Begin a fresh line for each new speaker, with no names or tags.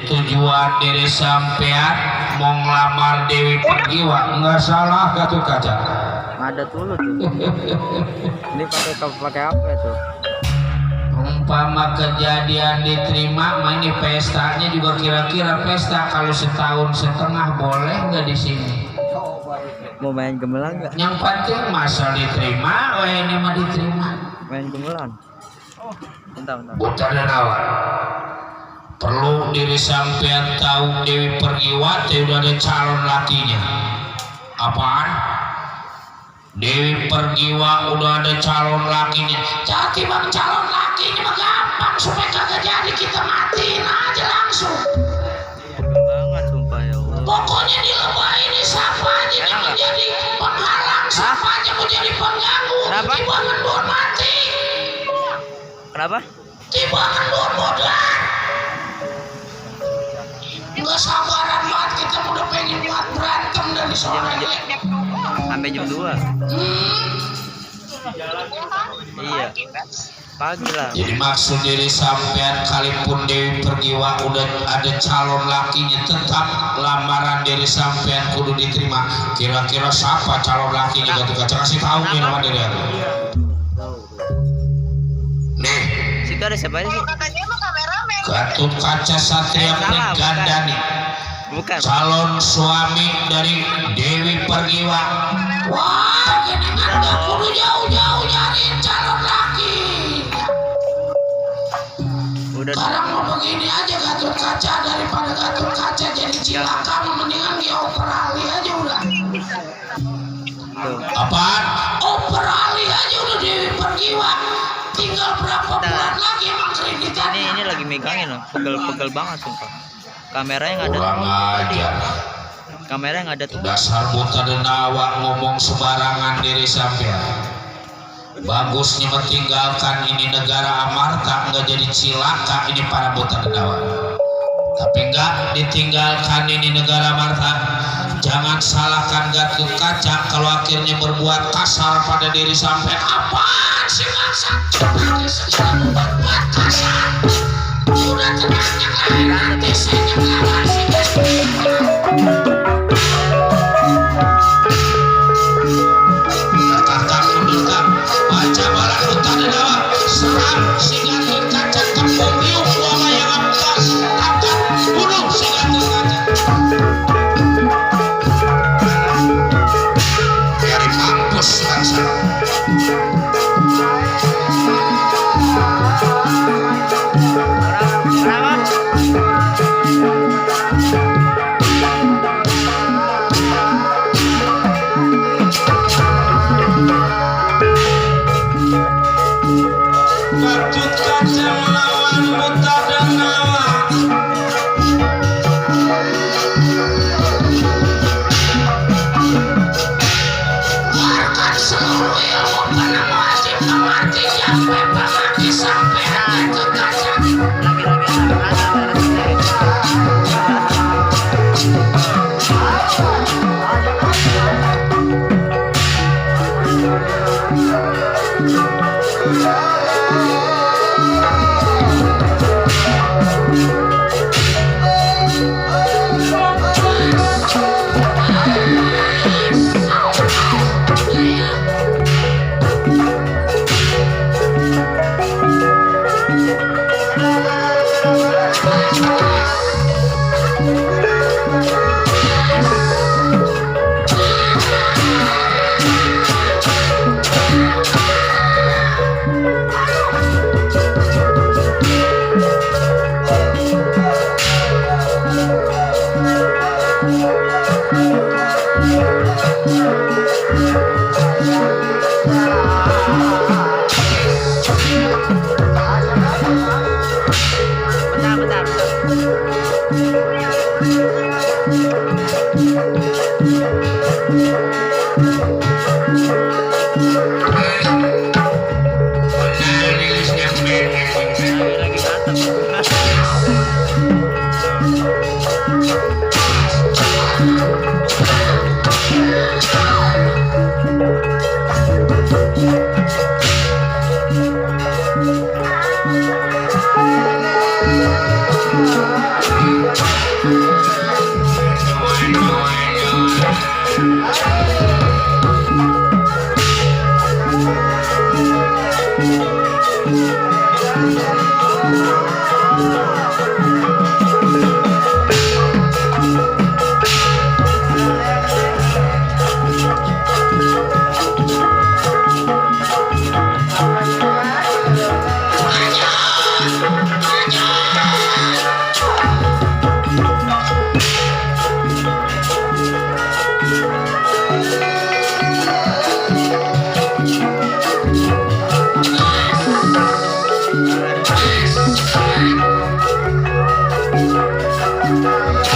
tujuan diri sampean mau ngelamar Dewi Pergiwa nggak salah Gatot Kaca.
Ada dulu tuh. Ini pakai apa tuh?
Umpama kejadian diterima, ini pestanya juga kira-kira pesta kalau setahun setengah boleh nggak di sini?
Mau main gemelan nggak?
Yang penting masa diterima, ini mah diterima.
Main gemelan. Bentar.
Buta dan awal. Perlu diri sampean tahu Dewi Pergiwati udah ada calon lakinya. Apaan? Dewi Pergiwa udah ada calon lakinya. Jadi bang calon lakinya mah gampang supaya kagak jadi kita matiin aja langsung.
Banget sumpah ya Allah.
Pokoknya di lembah ini siapa aja yang menjadi penghalang, siapa aja menjadi pengganggu. Tiba ngendor mati.
Kenapa?
Tiba ngendor modal. Nggak sabaran banget kita udah pengen buat berantem dari sore.
Sampai jam 2. Iya. Pagi lah.
Jadi maksud diri sampean kalipun Dewi Pergiwa udah ada calon lakinya, tetap lamaran diri sampean kudu diterima. Kira-kira siapa calon lakinya Gatot Kaca? Kasih tahu nih nama diri aku. Nih.
Situ ada siapa aja sih?
Gatot Kaca Satria Gandani.
Bukan.
Calon suami dari Dewi Pergiwa. Wah, gini kan kudu jauh-jauh nyariin calon laki.
Udah.
Sekarang mau begini aja Gatot Kaca, daripada Gatot Kaca jadi cilaka, mendingan dioperali aja udah. Apaan? Operali aja udah Dewi Pergiwa. Tinggal berapa bulan lagi emang kreditannya.
Ini lagi megangin loh, pegel banget sumpah. Kameranya nggak ada.
Kurang aja.
Kamera yang ada tuh.
Dasar buta dan awak ngomong sembarangan diri sampean. Bagusnya meninggalkan ini negara amarta, nggak jadi cilaka ini para buta dan awak. Tapi nggak ditinggalkan ini negara amarta. Jangan salahkan Gatot Kaca kalau akhirnya berbuat kasar pada diri sampean. Apaan sih bangsa? Segala berbuat kasar. Udah tenang yang lain nanti saya ngelawan sih. Kakak mundurkan baca balak buta dan awak serang si Gatot Kaca tembung biung buang yang ampas angkat bunuh si Gatot Kaca. Dari mampus bangsa.
Kenapa?
Thank